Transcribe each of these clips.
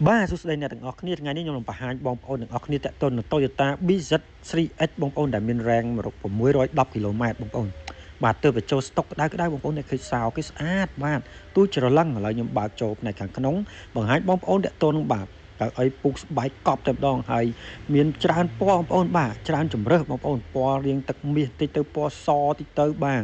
បាទសួស្តីអ្នកទាំងអស់គ្នាថ្ងៃនេះខ្ញុំនឹងបង្ហាញបងប្អូនទាំងអស់គ្នាតាក់ទងនឹង Toyota BZ3X បងប្អូនដែលមានរ៉េង610គីឡូម៉ែត្របងប្អូនបាទទើបបញ្ចូលស្តុកក្តៅក្តៅបងប្អូនអ្នកឃើញសោគេស្អាតបាទទូច្រឡឹងឥឡូវខ្ញុំបើកចូលផ្នែកខាងក្នុងបង្ហាញបងប្អូនតាក់ទងនឹងបាទកៅអីពុកស្បែកកប់តែម្ដងហើយមានច្រើនពណ៌បងប្អូនបាទច្រើនជំរើសបងប្អូនពណ៌រាងទឹកមាសតិចទៅពណ៌សតិចទៅបាទ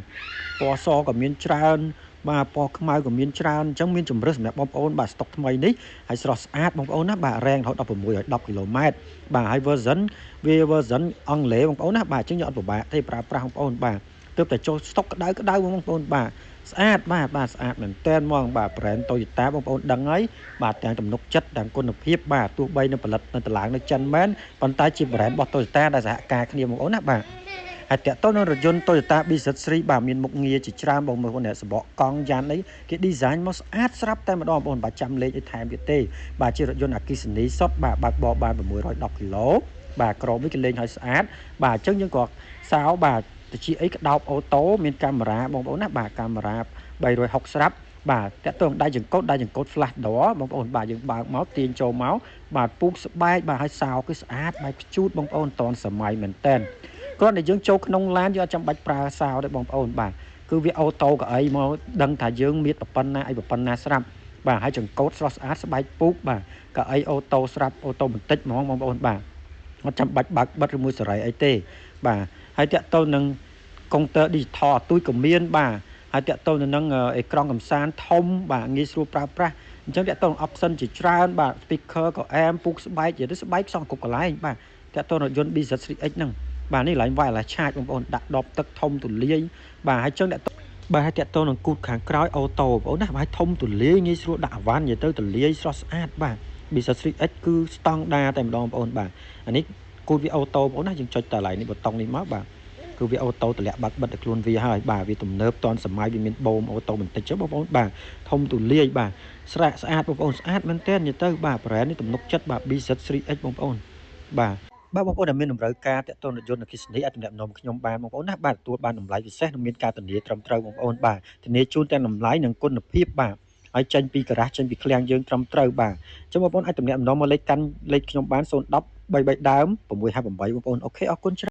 ពណ៌សក៏មានច្រើនបាទពណ៌ខ្មៅក៏មានច្រើនអញ្ចឹងមានជំរើសសម្រាប់បងប្អូនបាទស្តុកថ្មីនេះហើយស្រស់ស្អាតបងប្អូនណាបាទរ៉េងរហូតដល់610គីឡូម៉ែត្របាទហើយ version វា version អង់គ្លេសបងប្អូនណាបាទអញ្ចឹងយើងអត់ពិបាកទេប្រើប្រាស់បងប្អូនបាទទើបតែចូលស្តុកក្តៅក្តៅបងប្អូនបាទស្អាតបាទបាទស្អាតមែនតើហ្មងបាទ brand Toyota បងប្អូនដឹងហើយបាទទាំងទំនុកចិត្តទាំងគុណភាពបាទទោះបីនៅផលិតនៅតឡើងនៅចិនមែនប៉ុន្តែជា brand របស់ Toyota ដែលសហការគ្នាបងប្អូនណាបាទហើយតាក់ទងនឹងរថយន្ត Toyota BZ3 បាទមានមុខងារជាច្រើនបងប្អូនអ្នកសបកកង់យ៉ានអីគេ design មកស្អាតស្រាប់តែម្ដងបងប្អូនបាទចាំលេខឲ្យថែមទៀតទេបាទជារថយន្តអគ្គិសនីសុទ្ធបាទបើកបរបាន610គីឡូបាទក្រមនេះគេលេងឲ្យស្អាតបាទអញ្ចឹងយើងក៏សោបាទទៅជាអីក្តោប auto មានកាមេរ៉ាបងប្អូនណាបាទកាមេរ៉ា360ស្រាប់បាទតាក់ទងដៃចង្កូតដៃចង្កូត flash door បងប្អូនបាទយើងបើកមកទាញចូលមកបាទពូកស្បែកបាទឲ្យសោគឺស្អាតបែបខ្ជូតបងប្អូនតនសម័យមែនតើគ្រាន់តែយើងចូលក្នុងឡានយើងអត់ចាំបាច់ប្រើសោទេបងប្អូនបាទគឺវា auto កៅអីមកដឹងថាយើងមានប្រប៉ុណ្ណាអីប្រប៉ុណ្ណាស្រាប់បាទហើយចង្កូតស្រស់ស្អាតស្បែកពូកបាទកៅអី auto ស្រាប់ auto បន្តិចហ្មងបងប្អូនបាទអត់ចាំបាច់បើកបិទឬមួយសេរីអីទេបាទហើយតាក់ទងនឹងកុងទ័រ digital អទូចក៏មានបាទហើយតាក់ទងទៅនឹងអេក្រង់កំសាន្តធំបាទងាយស្រួលប្រើប្រាស់អញ្ចឹងតាក់ទង option ជាច្រើនបាទ speaker ក៏អែមពូកស្បែកនិយាយទៅស្បែកសងគ្រប់កន្លែងបាទតាក់ទងរថយន្ត BZ3X ហ្នឹងបាទនេះឡើង wireless charge បងប្អូនដាក់ដបទឹកធំទូលាយបាទហើយចឹងតាក់ទងបាទហើយតាក់ទងនឹងគូតខាងក្រោយ auto បងប្អូនណាបាទធំទូលាយងាយស្រួលដាក់អវ៉ាន់និយាយទៅទូលាយស្រស់ស្អាតបាទ BZ3X គឺស្តង់ដាតែម្ដងបងប្អូនបាទអានេះគូតវា auto បងប្អូនណាយើងចុចតែឡៃនេះប៊ូតុងនេះមកបាទគឺវា auto តម្លាក់បាត់បិទឲ្យខ្លួនវាហើយបាទវាទំនើបតនសម័យវាមានបូម auto បន្តិចចុះបងប្អូនបាទធំទូលាយបាទស្រាក់ស្អាតបងប្អូនស្អាតមែនទែននិយាយទៅបាទ brand នេះទំនុកចិត្តបាទ BZ3X បងប្អូនបាទបាទបងប្អូនដែលមានតម្រូវការតាក់ទងរថយន្តអគ្គិសនីអាចទំនាក់ទំនងខ្ញុំបានបងប្អូនណាបាទទទួលបានតម្លៃពិសេសនិងមានការធានាត្រឹមត្រូវបងប្អូនបាទធានាជូនទាំងតម្លៃនិងគុណភាពបាទហើយចេញពីការ៉ាស់ចេញពីឃ្លាំងយើងត្រឹមត្រូវបាទអញ្ចឹងបងប្អូនអាចទំនាក់ទំនងមកលេខកាន់លេខខ្ញុំបាន010 33ដើម658បងប្អូន OK អរគុណច្រើន។